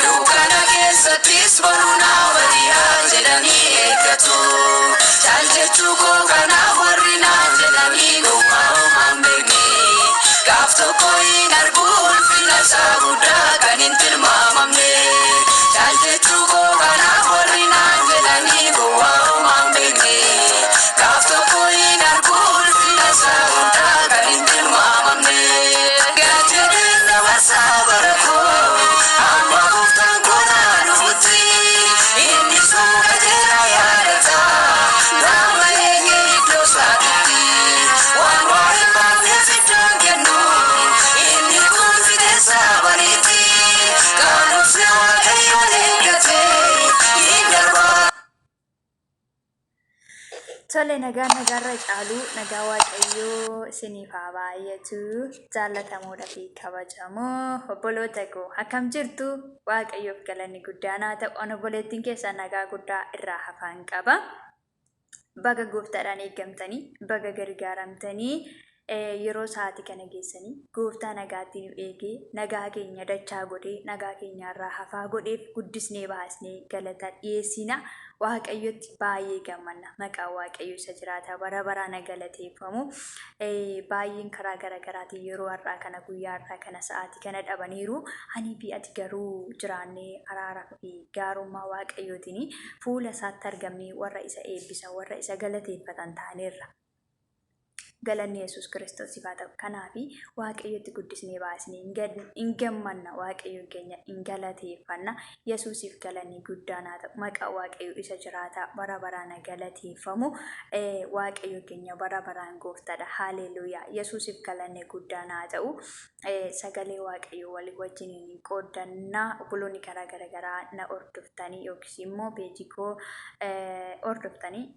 Dukkana keessattis boru naa bari'a jedhanii eeggatu. Caal jechuu koo kanaaf warri naan jedhanii gowwaa homaa hin beekne. Gaaf tokko hin argu ulfina isaa guddaa kan hin tilmaamamne. Caal jechuu koo kanaaf warri naan jedhanii gowwaa homaa hin beekne. Gaaf tokko hin argu ulfina isaa guddaa kan hin tilmaamamne. Gad jedheen dabarsaa bara koo hamma gooftaan koo naa dhufutti. Inni suu qajeelaa yaadata nama eegee iddoo isaatitti. Waan waa hin baafneef iddoo hin kennu inni kun fixeensa bariitti. Kan obse Waaqayyoon eeggate hin darbaa. Tole nagaa nagaarra caalu nagaa waaqayyoo isiniif haa baay'atu jaallatamoodha fi kabajamoo obboloota koo akkam jirtu waaqayyoof galanni guddaan haa ta'u an obboleettiin keessan nagaa guddaa irraa hafaan qaba. Baga gooftaadhaan eeggamtanii baga gargaaramtanii yeroo sa'aatii kana geessanii gooftaa nagaatti nu eegee nagaa keenya dachaa godhee nagaa keenya irraa hafaa godheef guddisnee baasnee galata dhiyeessina. Waaqayyotti baay'ee gammanna. Maqaan Waaqayyo isa jiraataa bara baraan haa galateeffamu. Baay'een karaa gara garaatiin yeroo har'aa kana guyyaa har'aa kana sa'aatii kana dhabaniiru. Anii fi ati garuu jiraannee araaraa fi gaarummaa Waaqayyootiin fuula isaatti argamnee warra isa eebbisan warra isa galateeffatan taaneerra. Galanni Yesuus Kiristoosiif haa ta'u. Kanaaf Waaqayyotti guddisnee baasnee hin gammanna. Waaqayyoon keenya hin galateeffanna. Yesuusiif galanni guddaan haa ta'u. Maqaa Waaqayyo isa jiraataa bara baraan haa galateeffamu. Waaqayyo keenya bara baraan gooftaadha. Haaleluuyaa. Yesuusiif galanni guddaan haa ta'u. Sagalee Waaqayyo walii wajjin hin qooddanna. Obboloonni karaa garaagaraa na hordoftanii yookiis immoo peejii koo hordoftanii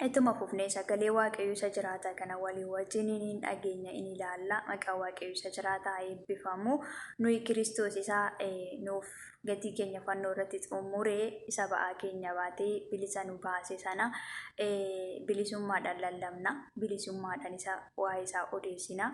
Ittuma fufnee sagalee Waaqayyo isa jiraataa kana walii wajjiniin hin dhageenya in ilaalla. Maqaan Waaqayyo isa jiraataa haa eebbifamu. Nuyi Kiristoos isa nuuf gatii keenya fannoo irratti xumuree isa ba'aa keenya baatee bilisa nu baase sana bilisummaadhaan lallabna. Bilisummaadhaan isa waa'ee isaa odeessina.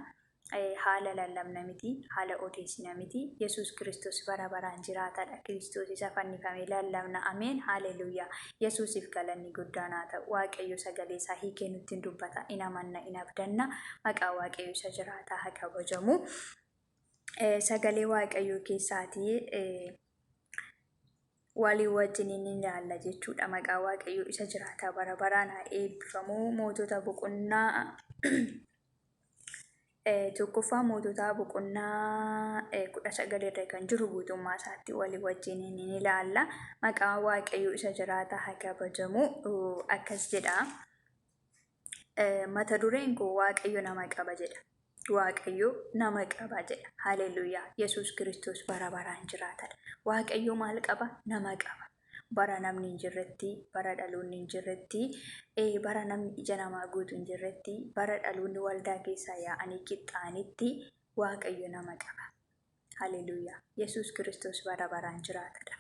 Haala lallabna miti, haala odeessina miti. Yesuus Kiristoos bara baraan jiraataadha. Kiristoos isa fannifame lallabna. Ameen. Haleluuyaa. Yesuusiif galanni guddaan haa ta'u. Waaqayyo sagalee isaa hiikee nutti hin dubbata. In amanna, in abdanna. Maqaa Waaqayyo isa jiraataa haa kabajamu. Sagalee Waaqayyoo keessaatii walii wajjin ni ilaalla jechuudha. Maqaa Waaqayyoo isa jiraataa bara baraan haa eebbifamu. Mootota boqonnaa Tokkoffaa Moototaa boqonnaa 19 irra kan jiru guutummaa isaatti walii wajjin ni ilaalla. Maqaan Waaqayyoo isa jiraataa haa kabajamu. Akkas jedha. Mata dureen koo Waaqayyo nama qaba jedha. Waaqayyo nama qaba jedha. Haleluuyaa. Yesuus Kiristoos bara baraan jiraatadha. Waaqayyo maal qaba? Nama qaba. Bara namni hin jirretti, bara dhaloonni hin jirretti, bara namni ija namaa guutu hin jirretti, bara dhaloonni waldaa keessaa yaa'anii qixxaa'anitti Waaqayyo nama qaba. Haleluuyaa. Yesuus Kiristoos bara baraan jiraatadha.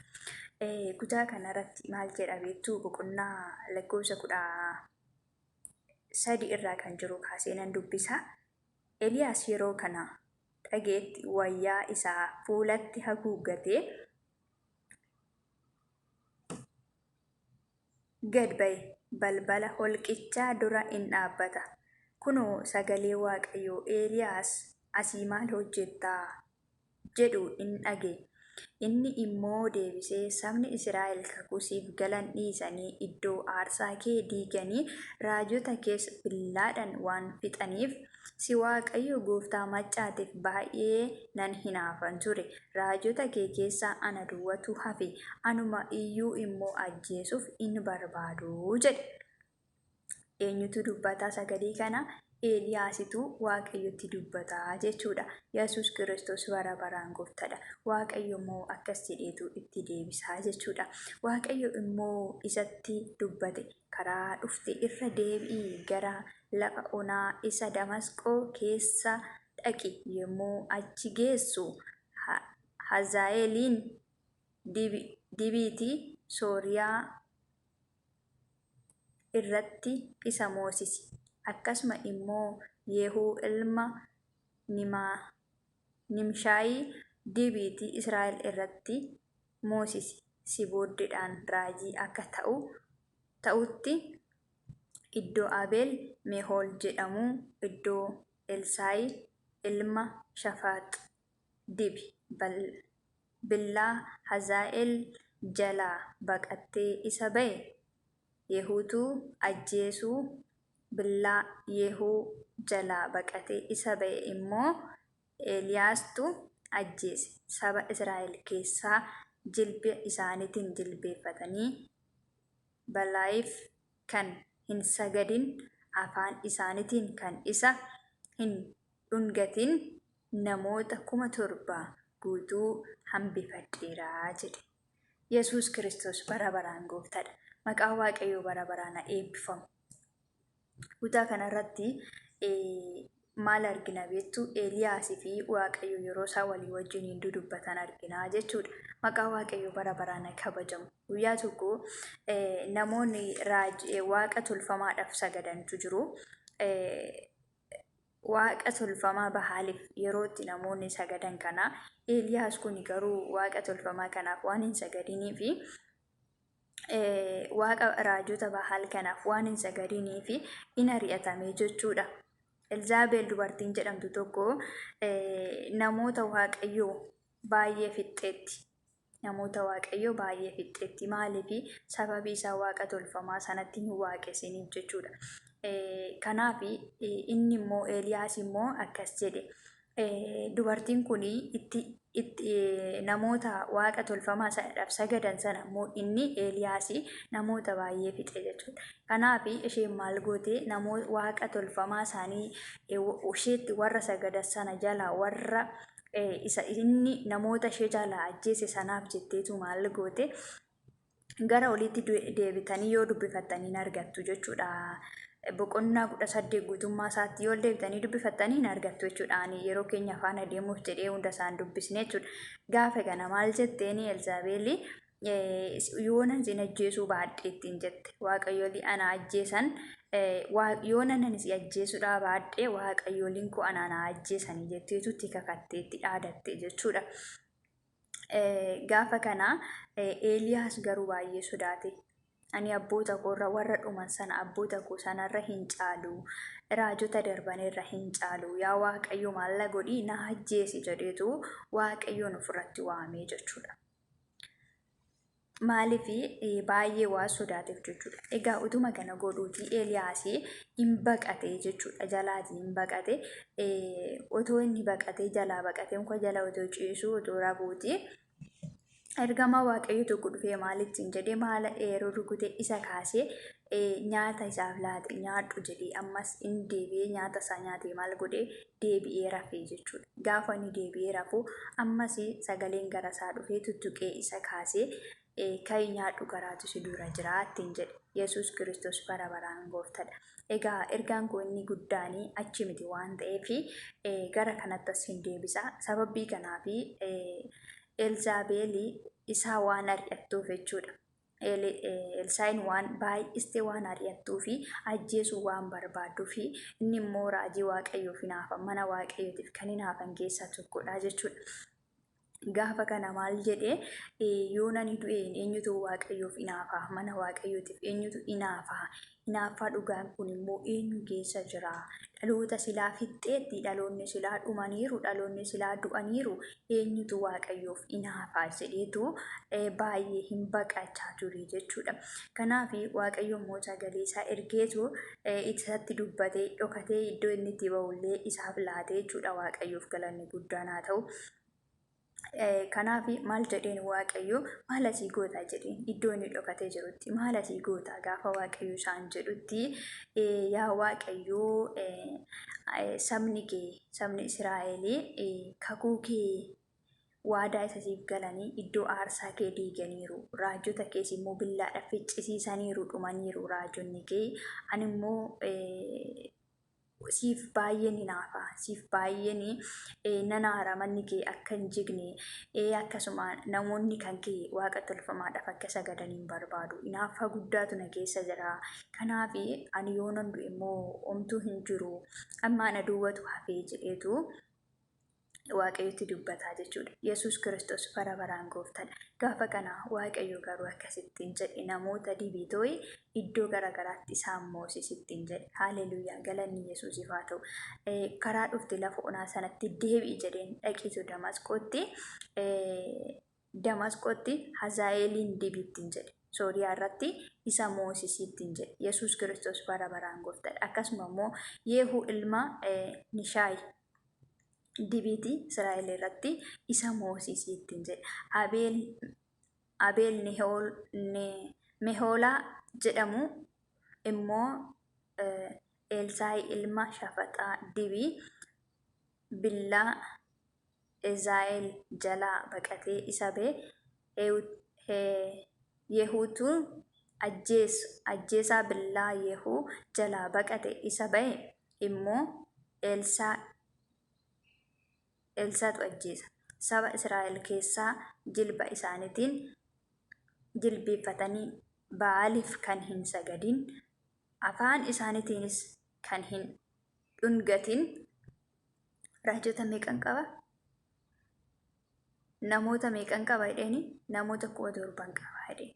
Kutaa kanarratti maal jedha beektuu? Boqonnaa lakkoofsa 13 irraa kan jiru kaasee nan dubbisa. Eliyaas yeroo kana dhageetti wayyaa isaa fuulatti haguuggatee gad ba'e, balbala holqichaa dura in dhaabbata. Kunoo, sagalee Waaqayyoo, Eeliyaas, asii maal hojjetta? jedhu in dhaga'e. Inni immoo deebisee, Sabni Israa'el kakuu siif galan dhiisanii, iddoo aarsaa kee diiganii, raajota kees billaadhaan waan fixaniif, Si Waaqayyo gooftaa maccaatiif baay'ee nan hinaafan ture, raajota kee keessaa ana duwwatu hafe, anuma iyyuu immoo ajjeesuuf in barbaadu jedhe. Eenyutu dubbata sagalee kana? Eeliyaasitu Waaqayyotti dubbata jechuudha. Yesuus Kiristoos bara baraan gooftadha. Waaqayyo immoo akkas jedheetu itti deebisaa jechuudha. Waaqayyo immoo isatti dubbate. Karaa dhufte irra deebi'ii gara lafa onaa isa Damasqoo keessa dhaqi, yommuu achi geessu Hazaa'eliin dibiitii Sooriyaa irratti isa moosisi. Akkasuma immoo Yehuu ilma Nimshaayii Dibiitii Israa'el irratti moosisi. Si booddeedhaan raajii akka ta'utti iddoo Abeel Mehool jedhamu iddoo Elsaa'i ilma Shafaax dibi. Billaa Hazaa'eel jalaa baqatee isa ba'e Yehuutu ajjeesuu, billaa Yehuu jalaa baqatee isa ba'e immoo Eeliyaastu ajjeese. Saba Israa'el keessaa jilba isaaniitiin jilbeeffatanii Balaayif kan hin sagadin, afaan isaaniitiin kan isa hin dhungatin namoota 7,000 guutuu hambifadheera jedhe. Yesuus Kiristoos bara baraan gooftaadha. Maqaan Waaqayyoo bara baraan haa eebbifamu. Kutaa kanarratti maal argina beektu? Eeliyaasii fi Waaqayyo yeroo isaan walii wajjiniin dudubbatan argina jechuudha. Maqaan Waaqayyoo bara baraan haa kabajamu. Guyyaa tokko namoonni waaqa tolfamaadhaaf sagadantu jiru. Waaqa tolfamaa Bahaaliif yeroo itti namoonni sagadan kana Eeliyaas kun garuu waaqa tolfamaa kanaaf waan hin sagadinii fi waaqa raajota Bahaal kanaaf waan hin sagadinii fi in ari'atame jechuudha. Elzaabeel dubartiin jedhamtu tokko namoota Waaqayyoo baay'ee fixxeetti. Namoota Waaqayyoo baay'ee fixxeetti. Maaliif? Sababii isaan waaqa tolfamaa sanatti hin waaqessiniif jechuudha. Kanaaf inni immoo Eeliyaas immoo akkas jedhe. Dubartiin kun itti itti namoota waaqa tolfamaa sanaaf sagadan sana immoo inni Eeliyaas namoota baay'ee fixe jechuudha. Kanaaf isheen maal goote? Namoota waaqa tolfamaa isaanii isheetti warra sagadan sana jalaa warra isa inni namoota ishee jalaa ajjeese sanaaf jetteetu maal goote? Gara oliitti deebitanii yoo dubbifattanii hin argattu jechuudha. Boqonnaa 18 guutummaa isaatti yoo deebitanii dubbifattanii hin argattu jechuudha. Ani yeroo keenya faana deemuuf jedhee hunda isaan dubbisne jechuudha. Gaafa kana maal jetteeni Elzaabeeli? Yoonan sin ajjeesuu baadhe ittiin jette. Waaqayyoolii ana ajjeesan, yoonan ani si ajjeesuudhaa baadhe waaqayyooliin koo ana na ajjeesanii jetteetu itti kakattee itti dhaadatte jechuudha. Gaafa kana Eeliyaas garuu baay'ee sodaate. Ani abboota koorra warra dhuman sana abboota koo sanarra hin caalu. Raajota darbanirra hin caalu. Yaa Waaqayyo maal na godhi, na ajjeesi jedheetu Waaqayyoon ofirratti waamee jechuudha. Maaliif? Baay'ee waan sodaateef jechuudha. Egaa utuma kana godhuuti Eeliyaas hin baqate jechuudha. Jalaatii hin baqate. Otoo inni baqatee jalaa baqatee muka jala otoo ciisuu otoo rafuuti. Ergamaa Waaqayyo tokko dhufee maalittiin jedhee maala eeroo rukutee isa kaasee nyaata isaaf laate, nyaadhu jedhee. Ammas inni deebi'ee nyaata isaa nyaatee maal godhee? Deebi'ee rafee jechuudha. Gaafa inni deebi'ee rafu ammas sagaleen gara isaa dhufee tuttuqee isa kaasee, ka'i nyaadhu, garaatu si dura jira ittiin jedhe. Yesuus Kiristoos bara baraan gooftadha. Egaa ergaan koo inni guddaan achi miti waan ta'eef gara kanatti as hin deebisa. Sababii kanaaf Elzaabeeli isaa waan ari'attuuf jechuudha. Elsaa'iin waan baay'istee waan ari'attuu fi ajjeesuu waan barbaaduu fi inni immoo raajii Waaqayyoof hinaafan, mana Waaqayyootiif kan hinaafan keessaa tokkodha jechuudha. Gaafa kana maal jedhee? Yoo nani du'e eenyutu Waaqayyoof hinaafa? Mana Waaqayyootiif eenyutu hinaafa? Hinaaffaa dhugaan kun immoo eenyu keessa jira? Dhaloota silaa fixxeetti, dhaloonni silaa dhumaniiru, dhaloonni silaa du'aniiru, eenyutu Waaqayyoof hinaafa jedheetu baay'ee hin baqachaa ture jechuudha. Kanaaf Waaqayyo immoo sagalee isaa ergeetu isatti dubbatee dhokatee iddoo inni itti ba'ullee isaaf laatee jechuudha. Waaqayyoof galanni guddaan haa ta'u. Kanaaf maal jedheen Waaqayyo? Maal asii gootaa jedheen. Iddoo inni dhokatee jirutti maal asii gootaa gaafa Waaqayyo isaan jedhutti, yaa Waaqayyo, sabni kee, sabni Israa'el kakuu kee, waadaa isa siif galanii iddoo aarsaa kee diiganiiru, raajota kees immoo billaadhaan ficcisiisaniiru, dhumaniiru raajonni kee. Ani immoo siif baay'een hinaafa, siif baay'een nan aara, manni kee akka hin jigne, akkasuma namoonni kan kee waaqa tolfamaadhaaf akka sagadan hin barbaadu. Hinaaffaa guddaatu na keessa jira. Kanaaf ani yoo nan du'e immoo homtuu hin jiru. Amma ana duwwatu hafee jedheetu Waaqayyotti dubbataa jechuudha. Yesuus Kiristoos bara baraan gooftadha. Gaafa kana Waaqayyo garuu akkasittiin jedhe namoota dibitooyi iddoo garagaraatti isaan moosisittiin jedhe. Haaleluyyaa galanni Yesuusiif haa ta'u. Karaa dhufte lafa onaa sanatti deebi'i jedheen dhaqiitu Damasqootti Damasqootti Hazaa'eeliin dibittiin jedhe. Sooriyaa irratti isa moosisittiin jedhe. Yesuus Kiristoos bara baraan gooftadha. Akkasuma immoo Yeehuu ilma Nishaayi dibiiti Israa'el irratti isa moosisi ittiin jedhe. Abeel Abeel Mehoolaa jedhamu immoo Elsaa'i ilma Shafaxaa dibii billaa Ezaa'el jalaa baqatee isa ba'e Yehuutu ajjeesaa billaa Yehuu jalaa baqate isa ba'e immoo Elsaa Elsaatu ajjeesa. Saba Israa'el keessaa jilba isaaniitiin jilbiiffatanii Ba'aaliif kan hin sagadin, afaan isaaniitiinis kan hin dhungatin raajota meeqan qaba? Namoota meeqan qaba jedheeni? Namoota 7,000 qaba jedheen.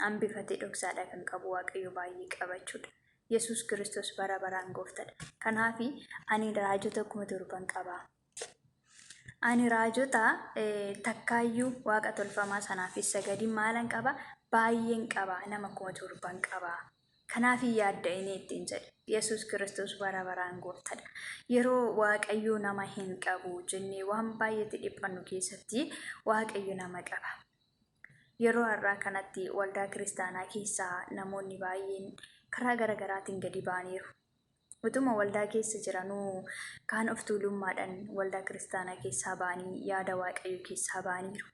Hambifatee dhoksaadha kan qabu Waaqayyo baay'ee qabachuudha. Yesuus Kiristoos bara baraan gooftadha. Kanaaf ani raajota 7,000 qaba. Ani raajota takkaayyuu waaqa tolfamaa sanaafis sagadin maalan qaba? Baay'een qaba. Nama 7,000 qaba. Kanaaf hin yaadda'inii ittiin jedhe. Yesuus Kiristoos bara baraan gooftadha. Yeroo Waaqayyo nama hin qabu jennee waan baay'eetti dhiphannu keessatti Waaqayyo nama qaba. Yeroo har'aa kanatti waldaa kiristaanaa keessaa namoonni baay'een karaa gara garaatiin gadi ba'aniiru. Utuma waldaa keessa jiranuu kaan of tuulummaadhaan waldaa kiristaanaa keessaa ba'anii yaada Waaqayyoo keessaa ba'aniiru.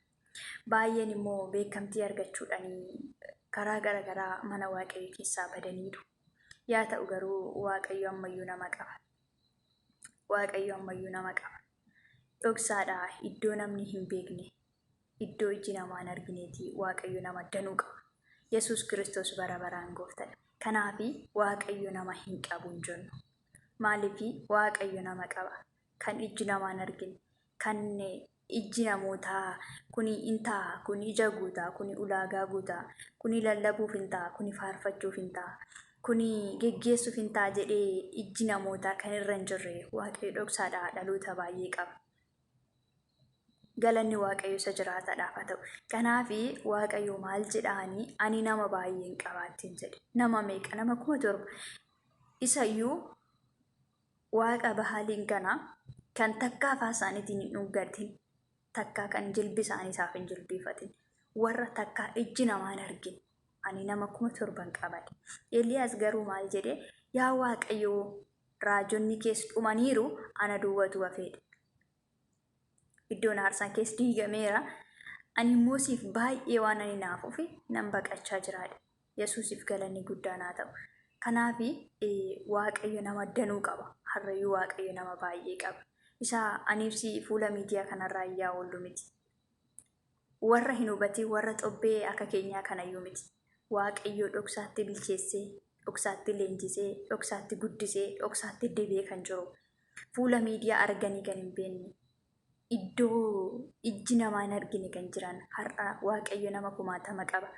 Baay'een immoo beekamtii argachuudhaan karaa gara garaa mana Waaqayyoo keessaa badaniiru. Yaa ta'u garuu Waaqayyo ammayyuu nama qaba. Waaqayyo ammayyuu nama qaba. Dhoksaadha iddoo namni hin beekne iddoo ijji namaa hin argineeti Waaqayyo nama danuu qaba. Yesuus Kiristoos bara baraan gooftadha. Kanaafi Waaqayyo nama hin qabu hin jennu. Maaliifi Waaqayyo nama qaba. Kan ijji namaa hin argine, kan ijji namootaa kuni hin ta'a, kuni ija guutaa, kuni ulaagaa guutaa, kuni lallabuuf hin ta'a, kuni faarfachuuf hin ta'a, kuni geggeessuuf hin ta'a jedhee ijji namootaa kan irra hin jirre Waaqayyo dhoksaadhaa dhaloota baay'ee qaba. Galanni Waaqayyo isa jiraataadhaaf haa ta'u. Kanaaf Waaqayyo maal jedhaanii ani nama baay'een qabaattiin jedhe. Nama meeqa? Nama 7,000. Isayyuu waaqa Bahaaliin kana kan takkaa afaan isaaniitiin hin dhungatin, takkaa kan jilbi isaanii isaaf hin jilbiifatin, warra takkaa ijji namaa hin argin ani nama 7,000 qabadhe. Eeliyaas garuu maal jedhe? Yaa Waaqayyo raajonni kees dhumaniiru ana duwwatu hafeedha. Iddoon aarsaan kees diigameera. Ani immoo siif baay'ee waan ani naafuuf nan baqachaa jiraadha. Yesuusiif galanni guddaan haa ta'u. Kanaaf Waaqayyo nama danuu qaba. Har'ayyuu Waaqayyo nama baay'ee qaba. Isa aniif si fuula miidiyaa kanarraa iyyaa oollu miti. Warra hin hubatin warra xobbee akka keenyaa kanayyuu miti. Waaqayyo dhoksaatti bilcheessee, dhoksaatti leenjisee, dhoksaatti guddisee, dhoksaatti dibee kan jiru. Fuula miidiyaa arganii kan hin beekne, iddoo ijji namaa hin argine kan jiran har'a Waaqayyo nama kumaatama qaba.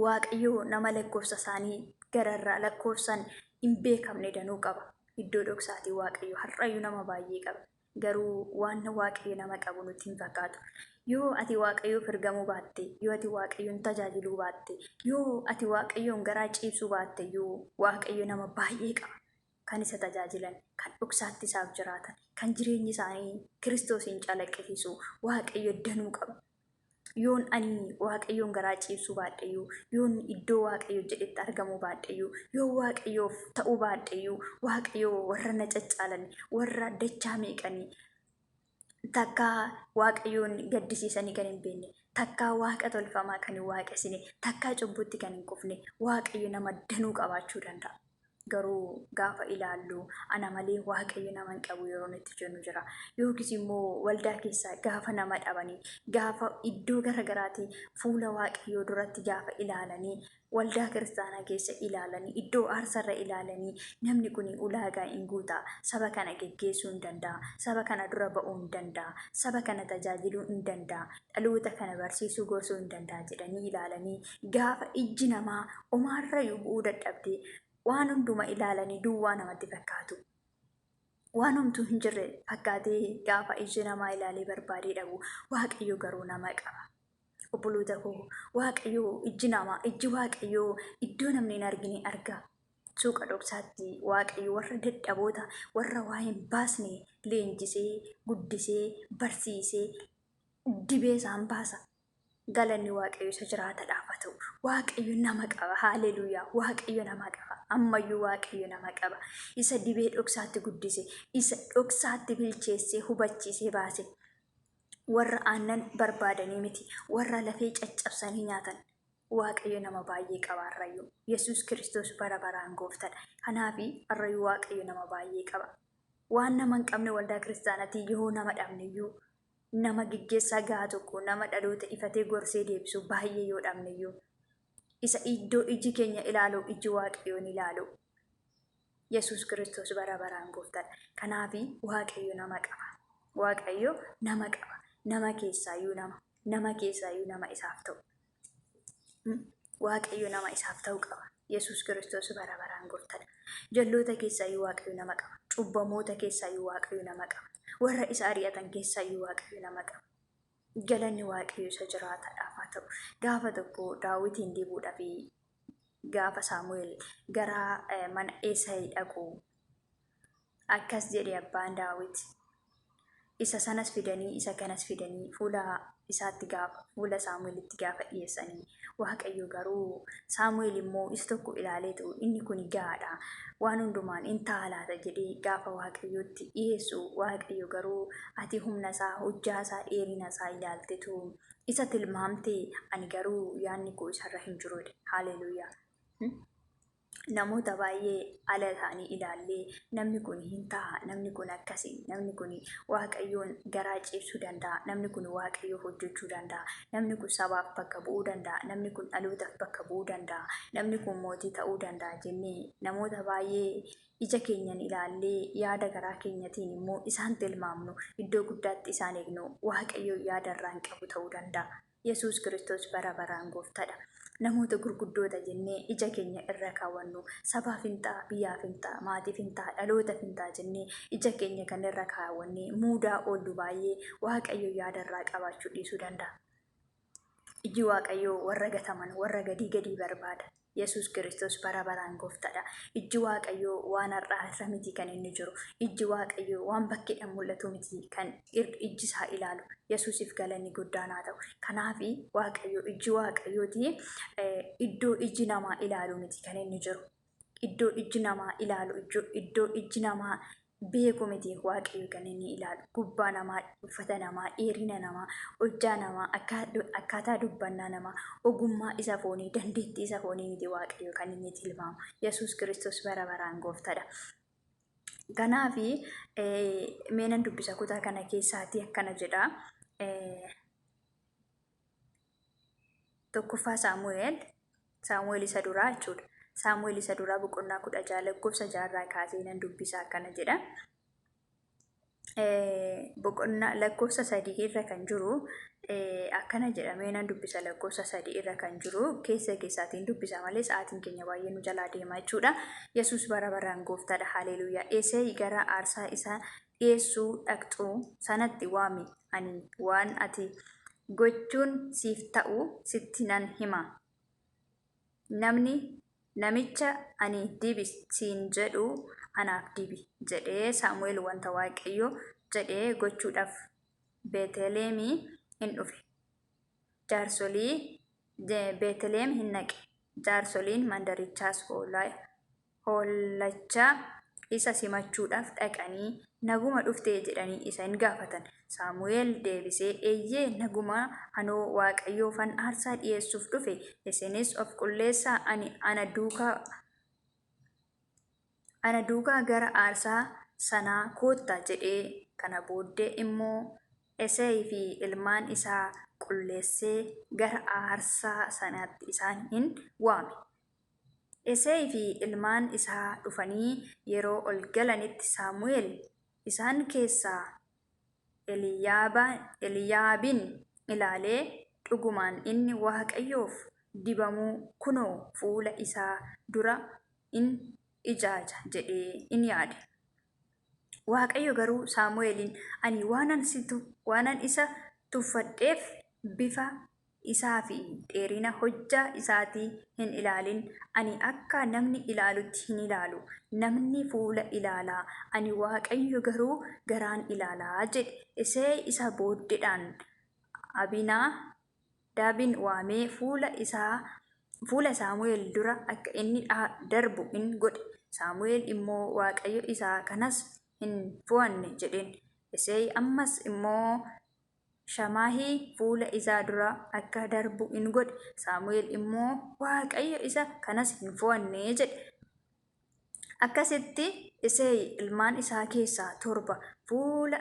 Waaqayyo nama lakkoofsa isaanii gararraa lakkoofsan hin beekamne danuu qaba. Iddoo dhoksaatii Waaqayyo har'ayyuu nama baay'ee qaba. Garuu waan Waaqayyo nama qabu nutti hin fakkaatu. Yoo ati Waaqayyoof ergamuu baatte, yoo ati Waaqayyoon tajaajiluu baatte, yoo ati Waaqayyoon garaa ciibsuu baatte iyyuu Waaqayyo nama baay'ee qaba. Kan isa tajaajilan, kan dhoksaatti isaaf jiraatan, kan jireenyi isaanii Kiristoosiin calaqqisiisu Waaqayyo danuu qaba. Yoon ani Waaqayyoon garaa ciibsuu baadheyyuu, yoon iddoo Waaqayyo jedhetti argamuu baadheyyuu, yoon Waaqayyoof ta'uu baadheyyuu, Waaqayyo warra na caccaalan, warra dachaa meeqanii takkaa Waaqayyoon gaddisiisanii kan hin beekne, takkaa waaqa tolfamaa kan hin waaqessine, takkaa cubbutti kan hin kufne, Waaqayyo nama danuu qabaachuu danda'a. Garuu gaafa ilaallu ana malee Waaqayyo nama hin qabu yeroon itti jennu jira. Yookiis immoo waldaa keessaa gaafa nama dhabanii, gaafa iddoo gara garaatii fuula Waaqayyoo duratti gaafa ilaalanii, waldaa kiristaanaa keessa ilaalanii, iddoo aarsarra ilaalanii, namni kun ulaagaa hin guuta, saba kana geggeessuu hin danda'a, saba kana dura ba'uu hin danda'a, saba kana tajaajiluu hin danda'a, dhaloota kana barsiisuu gorsuu hin danda'a jedhanii ilaalanii, gaafa ijji namaa omaarrayyuu bu'uu dadhabdee waan hunduma ilaalanii duwwaa namatti fakkaatu. Waan homtuu hin jirre fakkaatee gaafa ijji namaa ilaalee barbaadee dhabu, Waaqayyo garuu nama qaba. Obboloota koo, Waaqayyo ijji namaa, ijji Waaqayyoo iddoo namni hin argine arga. Suuqa dhoksaatti Waaqayyo warra dadhaboota, warra waa hin baasne leenjisee, guddisee, barsiisee, dibee isaan baasa. Galanni Waaqayyo isa jiraatadhaaf haa ta'u. Waaqayyo nama qaba. Haaleluuyaa. Waaqayyo nama qaba. Ammayyuu Waaqayyo nama qaba. Isa dibee dhoksaatti guddise, isa dhoksaatti bilcheessee hubachiisee baase. Warra aannan barbaadanii miti, warra lafee caccabsanii nyaatan. Waaqayyo nama baay'ee qaba har'ayyuu. Yesuus Kiristoos bara baraan gooftadha. Kanaaf har'ayyuu Waaqayyo nama baay'ee qaba. Waan nama hin qabne waldaa kiristaanaatii yoo nama dhabne iyyuu, nama geggeessaa gahaa tokko, nama dhaloota ifatee gorsee deebisu baay'ee yoo dhabne iyyuu, isa iddoo iji keenya ilaalu iji Waaqayyoo ni ilaalu. Yesuus Kiristoos bara baraan gooftadha. Kanaaf Waaqayyo nama qaba. Waaqayyo nama qaba. Nama keessaayyuu nama. Nama keessaayyuu nama isaaf ta'u. Waaqayyo nama isaaf ta'u qaba. Yesuus Kiristoos bara baraan gooftadha. Jalloota keessaayyuu Waaqayyo nama qaba. Cubbamoota keessaayyuu Waaqayyo nama qaba. Warra isa ari'atan keessaayyuu Waaqayyo nama qaba. Galanni Waaqayyo isa jiraataadhaaf haa ta'u. Gaafa tokko Daawitiin dibuudhaaf gaafa Saamu'eel gara mana Esaayii dhaqu akkas jedhe abbaan Daawit. Isa sanas fidanii, isa kanas fidanii fuula isaatti gaafa, fuula Saamu'eelitti gaafa dhiyeessanii, Waaqayyo garuu, Saamu'eel immoo isa tokko ilaaleetu inni kun gahaadha, waan hundumaan in ta'a laata jedhee gaafa Waaqayyootti dhiyeessu, Waaqayyo garuu ati humna isaa, hojjaa isaa, dheerina isaa ilaaltetu isa tilmaamte, ani garuu yaadni koo isarra hin jiru jedhe. Haaleluuyaa. Namoota baay'ee ala isaanii ilaallee namni kun hin ta'a, namni kun akkasi, namni kun Waaqayyoon garaa ciibsuu danda'a, namni kun Waaqayyoof hojjechuu danda'a, namni kun sabaaf bakka bu'uu danda'a, namni kun dhalootaaf bakka bu'uu danda'a, namni kun mootii ta'uu danda'a jennee namoota baay'ee ija keenyan ilaallee yaada garaa keenyatiin immoo isaan tilmaamnu, iddoo guddaatti isaan eegnu, Waaqayyo yaada irraa hin qabu ta'uu danda'a. Yesuus Kiristoos bara baraan gooftadha. Namoota gurguddoota jennee ija keenya irra kaawwannu, sabaaf hin ta'a, biyyaaf hin ta'a, maatiif hin ta'a, dhalootaaf hin ta'a jennee ija keenya kan irra kaawwannee muudaa oollu baay'ee Waaqayyo yaada irraa qabaachuu dhiisuu danda'a. Iji Waaqayyoo warra gataman, warra gadii gadii barbaada. Yesuus Kiristoos bara baraan gooftadha. Ijji Waaqayyoo waan har'aa irra miti kan inni jiru. Ijji Waaqayyoo waan bakkeedhaan mul'atu miti kan ijji isaa ilaalu. Yesuusiif galanni guddaan haa ta'u. Kanaaf Waaqayyo, ijji Waaqayyooti iddoo ijji namaa ilaalu miti kan inni jiru. Iddoo ijji namaa ilaalu, iddoo ijji namaa beeku miti Waaqayyo kan inni ilaalu. Gubbaa namaa, uffata namaa, dheerina namaa, hojjaa namaa, akkaataa dubbannaa namaa, ogummaa isa foonii, dandeettii isa foonii miti Waaqayyo kan inni tilmaamu. Yesuus Kiristoos bara baraan gooftadha. Kanaaf mee nan dubbisa kutaa kana keessaatii akkana jedha. Tokkoffaa Saamu'eel, Saamu'eel isa duraa jechuudha. Saamu'eel isa duraa boqonnaa 16 lakkoofsa 6 irraa kaasee nan dubbisa, akkana jedha. Boqonnaa lakkoofsa 3 irra kan jiru akkana jedhamee nan dubbisa, lakkoofsa 3 irra kan jiru keessa keessaatiin dubbisa malee sa'aatiin keenya baay'ee nu jalaa deema jechuudha. Yesuus bara baraan gooftaadha. Haleluuyaa. Eseey gara aarsaa isaa dhiyeessuu dhaqxu sanatti waami, ani waan ati gochuun siif ta'u sitti nan hima. Namni namicha ani dibi siin jedhu anaaf dibi jedhee. Saamu'eel wanta Waaqayyo jedhe gochuudhaaf Beeteleemii in dhufe. Jaarsolii Beeteleem hin dhaqe. Jaarsoliin mandarichaas hollachaa isa simachuudhaaf dhaqanii, "Naguma dhuftee?" jedhanii isa in gaafatan. Saamu'eel deebisee, "Eeyyee, naguma, anoo Waaqayyoofan aarsaa dhi'eessuuf dhufe, isinis of qulleessaa, ani ana duukaa Ana duukaa gara aarsaa sanaa koottaa jedhee. Kana booddee immoo Eseyii fi ilmaan isaa qulleessee gara aarsaa sanaatti isaan in waame. Eseyii fi ilmaan isaa dhufanii yeroo ol galanitti Saamu'eel isaan keessaa Eliiyaabin ilaalee, Dhugumaan inni Waaqayyoof dibamuu kunoo fuula isaa dura in ijaaja jedhee in yaade. Waaqayyo garuu Saamu'eeliin, Ani waanan isa tuffadheef bifa isaa fi dheerina hojjaa isaatii hin ilaalin. Ani akka namni ilaalutti hin ilaalu. Namni fuula ilaala, ani Waaqayyo garuu garaan ilaala jedhe. Isey isa booddeedhaan Abinaadaabin waamee fuula Saamu'eel dura akka inni darbu in godhe. Saamu'eel immoo, Waaqayyo isa kanas hin fo'anne jedheen. Isey ammas immoo Shamaahii fuula isaa dura akka darbu in godhe. Saamu'eel immoo, Waaqayyo isa kanas hin fo'anne jedhe. Akkasitti Isey ilmaan isaa keessaa torba fuula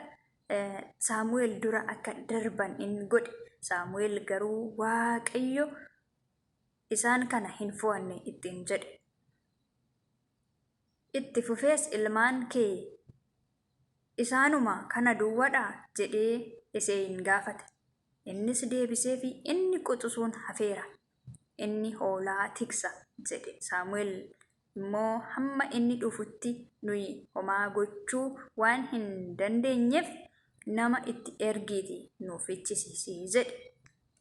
Saamu'eel dura akka darban in godhe. Saamu'eel garuu, Waaqayyo isaan kana hin fo'anne ittiin jedhe. Itti fufees, Ilmaan kee isaanuma kana duwwaadhaa? jedhee Iseyin gaafate. Innis deebiseefii, Inni quxusuun hafeera, inni hoolaa tiksa jedhe. Saamu'eel immoo, Hamma inni dhufutti nuyi homaa gochuu waan hin dandeenyeef, nama itti ergiitii nuuf fichisiisi jedhe.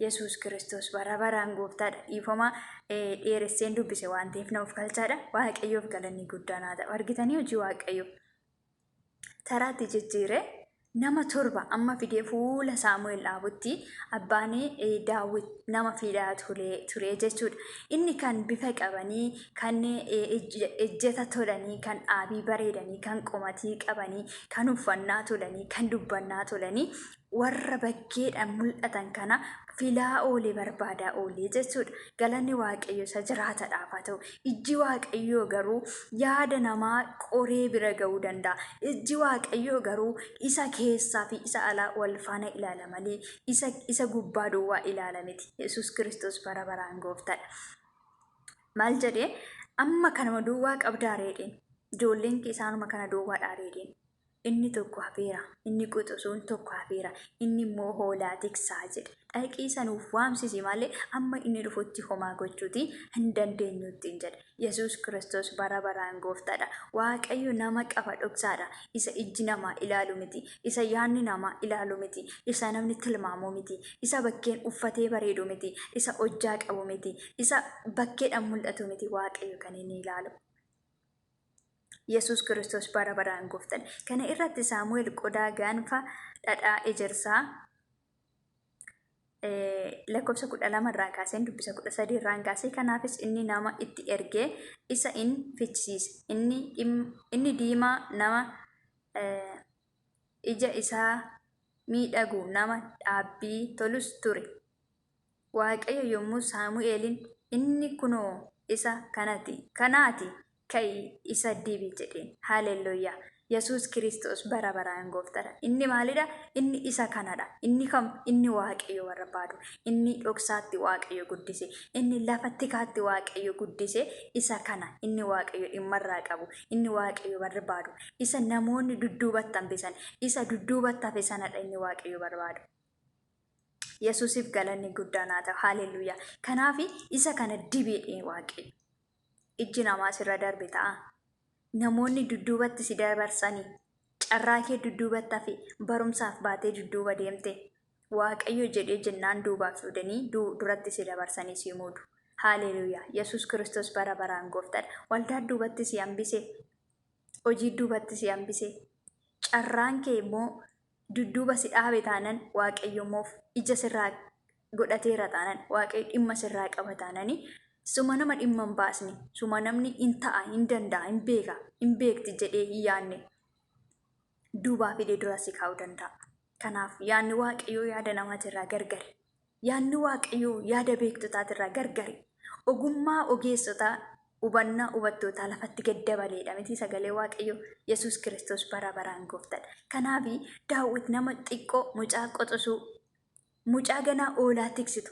Yesuus Kiristoos bara baraan gooftaadha. Dhiifama dheeresseen dubbise waan ta'eef na of galchaadha. Waaqayyoof galanni guddaan haa ta'u. Argitanii hojii Waaqayyoo. Taraatti jijjiire nama torba amma fidee fuula Saamu'eel dhaabutti abbaan Daawit nama fidaa ture jechuudha. Inni kan bifa qabanii, kan ejjeta tolanii, kan dhaabii bareedanii, kan qomatii qabanii, kan uffannaa tolanii, kan dubbannaa tolanii warra bakkeedhaan mul'atan kana filaa oolee barbaadaa oolee jechuudha. Galanni Waaqayyo isa jiraatadhaaf haa ta'u. Ijji Waaqayyoo garuu yaada namaa qoree bira ga'uu danda'a. Ijji Waaqayyoo garuu isa keessaa fi isa alaa wal faana ilaala malee isa gubbaa duwwaa ilaala miti. Yesuus Kiristoos bara baraan gooftaadha. Maal jedhee? Amma kanuma duwwaa qabdaa reedheen? Ijoolleen kee isaanuma kana duwwaadhaa reedheen? Inni tokko hafeera, inni quxusuun tokko hafeera, inni immoo hoolaa tiksaa jedhe. Dhaqii isa nuuf waamsisi malee amma inni dhufutti homaa gochuuti hin dandeenyu ittiin jedhe. Yesuus Kiristoos bara baraan gooftaadha. Waaqayyo nama qaba dhoksaadha. Isa ijji namaa ilaalu miti, isa yaadni namaa ilaalu miti, isa namni tilmaamu miti, isa bakkeen uffatee bareedu miti, isa hojjaa qabu miti, isa bakkeedhaan mul'atu miti Waaqayyo kan inni ilaalu. Yesuus Kiristoos bara baraan gooftaadha. Kana irratti Saamu'eel qodaa gaanfa dhadhaa ejersaa lakkoofsa 12 irraa kaaseen dubbisa, 13 irraan kaasee. Kanaafis inni nama itti ergee isa in fichisiise. Inni diimaa, nama ija isaa miidhagu, nama dhaabbii tolus ture. Waaqayyo yommuu Saamu'eeliin, Inni kunoo isa kanaati, ka'i isa dibi jedheen. Haalelluuyaa! Yesuus Kiristoos bara baraan gooftaadha. Inni maalidha? Inni isa kanadha. Inni kam? Inni Waaqayyo barbaadu. Inni dhoksaatti Waaqayyo guddise. Inni lafa tikaatti Waaqayyo guddise isa kana. Inni Waaqayyo dhimmarraa qabu. Inni Waaqayyo barbaadu. Isa namoonni dudduubatti hambisan. Isa dudduubatti hafe sanadha inni Waaqayyo barbaadu. Yesuusiif galanni guddaan haa ta'u. Haalelluuyaa. Kanaaf isa kana dibeedhe Waaqayyo. Ijji namaa sirra darbe ta'a. Namoonni dudduubatti si dabarsanii, carraa kee dudduubatti hafe, barumsaaf baatee dudduuba deemte. Waaqayyo jedhee jennaan duubaaf fidanii duratti si dabarsanii si muudu. Haalelluuyaa. Yesuus Kiristoos bara baraan gooftaadha. Waldaa duubatti si hambise. Hojii duubatti si hambise. Carraan kee immoo dudduuba si dhaabe taanan, Waaqayyo immoo ija sirraa godhateera taanan, Waaqayyo dhimma sirraa qaba taanani, suma nama dhimma hin baasne, suma namni hin ta'a, hin danda'a, hin beeka, hin beekti jedhee hin yaadne duubaa fidee dura si kaa'uu danda'a. Kanaaf yaadni Waaqayyoo yaada namaatirraa gargari. Yaadni Waaqayyoo yaada beektotaatirraa gargari. Ogummaa ogeessotaa Hubannaa hubattootaa lafatti gad dabaleedha miti sagalee Waaqayyoo. Yesuus Kiristoos bara baraan gooftaadha. Kanaaf Daawit nama xiqqoo mucaa qoxosuu mucaa ganaa oolaa tiksitu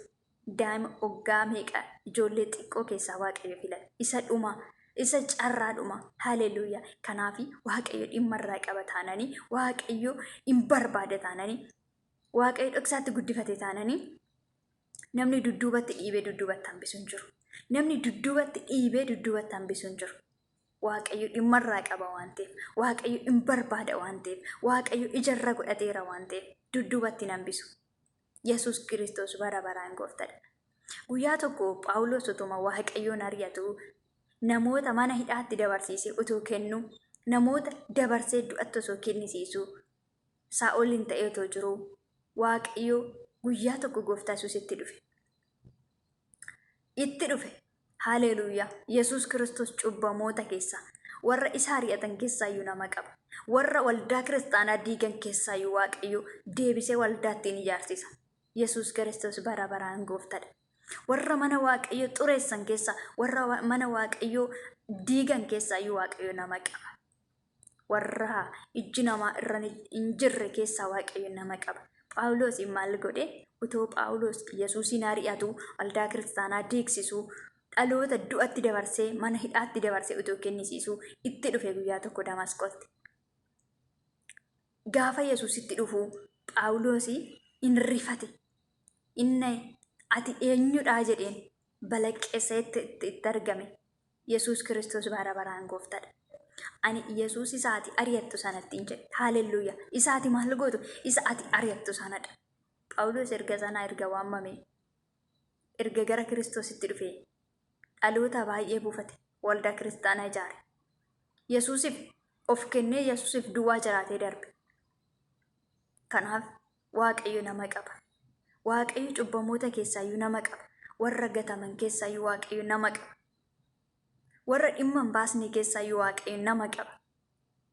daa'ima oggaa meeqa ijoollee xiqqoo keessaa Waaqayyo filate. Isa dhuma isa carraa dhuma. Haleluuyaa. Kanaaf Waaqayyo dhimma irraa qaba taananii, Waaqayyo hin barbaada taananii, Waaqayyo dhoksaatti guddifate taananii namni dudduubatti dhiibee dudduubatti hambisu hin jiru. Namni dudduubatti dhiibee dudduubatti hambisu hin jiru. Waaqayyo dhimma irraa qaba waan ta'eef, Waaqayyo hin barbaada waan ta'eef, Waaqayyo ijarra godhateera waan ta'eef dudduubatti hin hambisu. Yesuus Kiristoos bara baraan gooftadha. Guyyaa tokko Phaawulos utuma Waaqayyoon ari'atu namoota mana hidhaatti dabarsiisee utuu kennu, namoota dabarsee du'atti osoo kennisiisu, Saa'oliin ta'ee otoo jiruu Waaqayyo guyyaa tokko gooftaa Yesuusitti dhufe. Itti dhufe. Haleluuyaa. Yesuus Kiristoos cubbamoota keessaa warra isa ari'atan keessaayyuu nama qaba. Warra waldaa kiristaanaa diigan keessaayyuu Waaqayyo deebisee waldaa ittiin ijaarsisa. Yesuus Kiristoos bara baraan gooftadha. Warra mana Waaqayyo xureessan keessaa, warra mana Waaqayyoo diigan keessaayyuu Waaqayyo nama qaba. Warra ijji namaa irra hin jirre keessaa Waaqayyo nama qaba. Phaawulos maal godhe? Utoo Phaawulos Yesuusiin ari'atu, waldaa kiristaanaa diigsisu, dhaloota du'atti dabarsee mana hidhaatti dabarsee utoo kennisiisu itti dhufe guyyaa tokko Damasqootti. Gaafa Yesuusitti dhufu Phaawulos in rifate. Inni ati eenyudhaa jedheen balaqqeessa itti argame. Yesuus Kiristoos bara baraan gooftadha. Ani Yesuus isa ati ari'attu sanattiin jedhe. Haalelluuyaa. Isa ati maal gootu? Isa ati ari'attu sanadha. Phaawulos erga sanaa erga waamame, erga gara Kiristoositti dhufe, dhaloota baay'ee buufate, waldaa kiristaanaa ijaare. Yesuusiif of kennee Yesuusiif duwwaa jiraatee darbe. Kanaaf Waaqayyo nama qaba. Waaqayyo cubbamoota keessaayyuu nama qaba. Warra gataman keessaayyuu Waaqayyo nama qaba. Warra dhimma hin baasne keessaayyuu Waaqayyo nama qaba.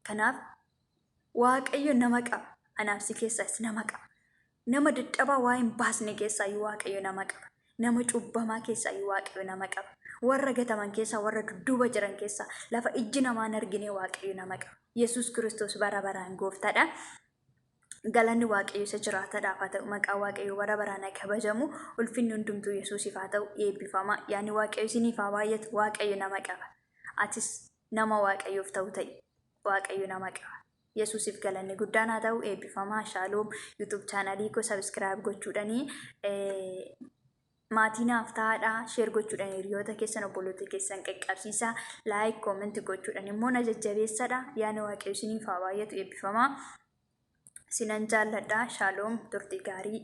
Kanaaf Waaqayyo nama qaba. Anaaf si keessaas nama qaba. Nama dadhabaa waa hin baasne keessaayyuu Waaqayyo nama qaba. Nama cubbamaa keessaayyuu Waaqayyo nama qaba. Warra gataman keessaa, warra dudduuba jiran keessaa, lafa ijji namaa hin argine Waaqayyo nama qaba. Yesuus Kiristoos bara baraan gooftaadha. Galanni Waaqayyo isa jiraatadhaaf haa ta'u. Maqaan Waaqayyo bara baraan haa kabajamu. Ulfinni hundumtuu Yesuusiif haa ta'u. Eebbifama. Yaanni Waaqayyo isiniif haa baay'atu. Waaqayyo nama qaba. Atis nama Waaqayyoof ta'u ta'i. Waaqayyo nama qaba. Yesuusiif galanni guddaan haa ta'u. Eebbifamaa. Shaaloom. YouTube chaanalii koo subscribe gochuudhanii maatii naaf ta'aadha. Share gochuudhaan hiriyoota keessan obboloota keessan qaqqabsiisaa. Like, comment gochuudhaan immoo na jajjabeessadha. Yaanni Waaqayyo isiniif haa baay'atu. Eebbifamaa. Sinan jaalladha. Shaaloom. Turtii gaarii.